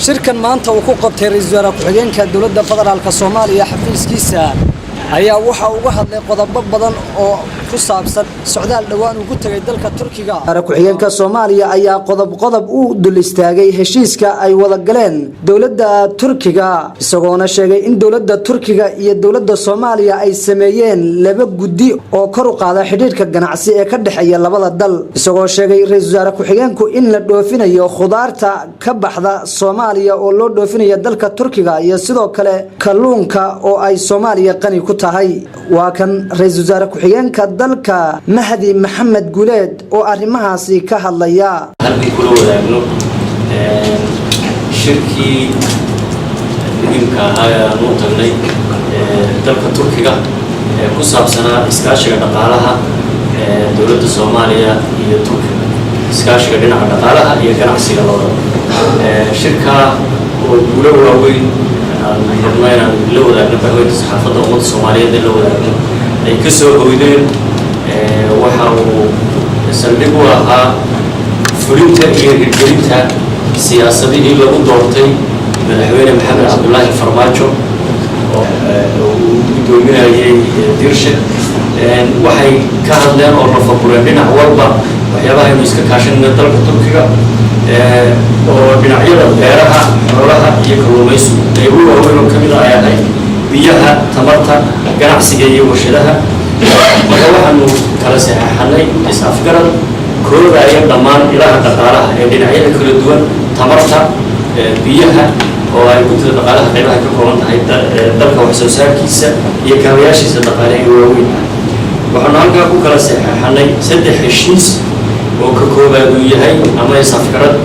Shirkan maanta uu ku qabtay ra-iisul wasaare ku-xigeenka dowladda federaalka Soomaaliya xafiiskiisa ayaa waxa uga hadlay qodobo badan oo ku saabsan socdaal dhowaan uu ku tegay dalka Turkiga. Wasaare ku-xigeenka Soomaaliya ayaa qodob qodob u dul istaagay heshiiska ay wada galeen dowladda Turkiga, isagoona sheegay in dowladda Turkiga iyo dowladda Soomaaliya ay sameeyeen laba guddi oo kor u qaada xidhiidhka ganacsi ee ka dhexeeya labada dal, isagoo sheegay ra-iisul wasaare ku-xigeenku in la dhoofinayo khudaarta ka baxda Soomaaliya oo loo dhoofinayo dalka Turkiga iyo sidoo kale kalluunka oo ay Soomaaliya qani ku tahay. Waa kan ra-iisul wasaare ku-xigeenka dalka, Mahdi Maxamed Guuleed, oo arrimahaasi ka hadlaya. Halkii kula wadaagno shirkii muhiimka ahaa ee aan u tagnay dalka Turkiga ee ku saabsanaa iskaashiga dhaqaalaha dowladda Soomaaliya iyo Turkiga, iskaashiga dhinaca dhaqaalaha iyo ganacsiga labadaba. Shirkaa oo guulo waaweyn aan rabno inaan la wadaagno bahweynta saxaafadda, ummadda Soomaaliyeed la wadaagno, ay ka soo hoydeen, waxa uu saldhig u ahaa fulinta iyo hirgelinta siyaasadihii lagu doortay Madaxweyne Maxamed Cabdulaahi Farmaajo oo uu guddoominayay Diirshe. Waxay ka hadleen oo lafagureen dhinac walba waxyaabaha aynu iska kaashanayno dalka Turkiga, oo dhinacyada beeraha, xoolaha iyo kalluumaysigu qaybo waaweyn oo ka mid a ay ahayd, biyaha, tamarta, ganacsiga iyo warshadaha. Marka waxaanu kala saxeexanay is-afgarad koobaya dhammaan ilaha dhaqaalaha ee dhinacyada kala duwan, tamarta, biyaha oo ay guddida dhaqaalaha qaybaha ka kooban tahay, dalka wax soo saarkiisa iyo kaabayaashiisa dhaqaale ee waaweyn. Waxaanu halkaa ku kala saxeexanay saddex heshiis oo ka koobaad uu yahay ama is-afgarad,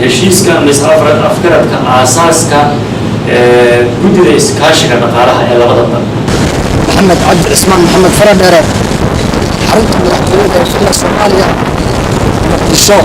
heshiiska ama is-afgaradka aasaaska guddida iskaashiga dhaqaalaha ee labada dal. Maxamed Cabdi Cismaan, Maxamed Faradheere, xarunta madaxtooyada ee Villa Soomaaliya, Muqdisho.